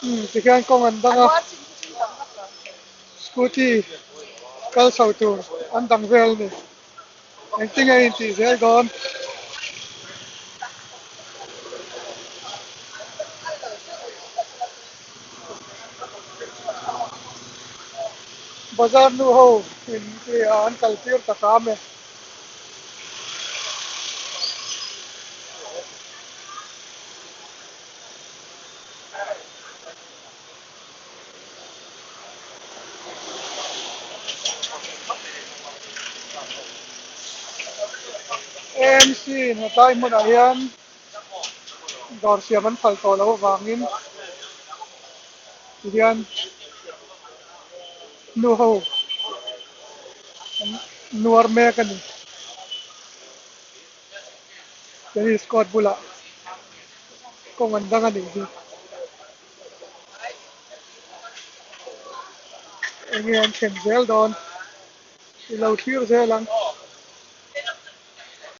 Umm tikhian kawng an dang a, scooty kal chho tur an dang vel a ni. Engtin nge intih zel dawn? Bazar nu ho in an kal tir ta hram e. AMC in hetlai hmunah hian dawr siam an phal tawh loh avangin tihian nu ho an nuar mek a ni. Tennis court bulah kawng an dang a nih hi. Enge an thlen zel dawn i lo thlir zel ang.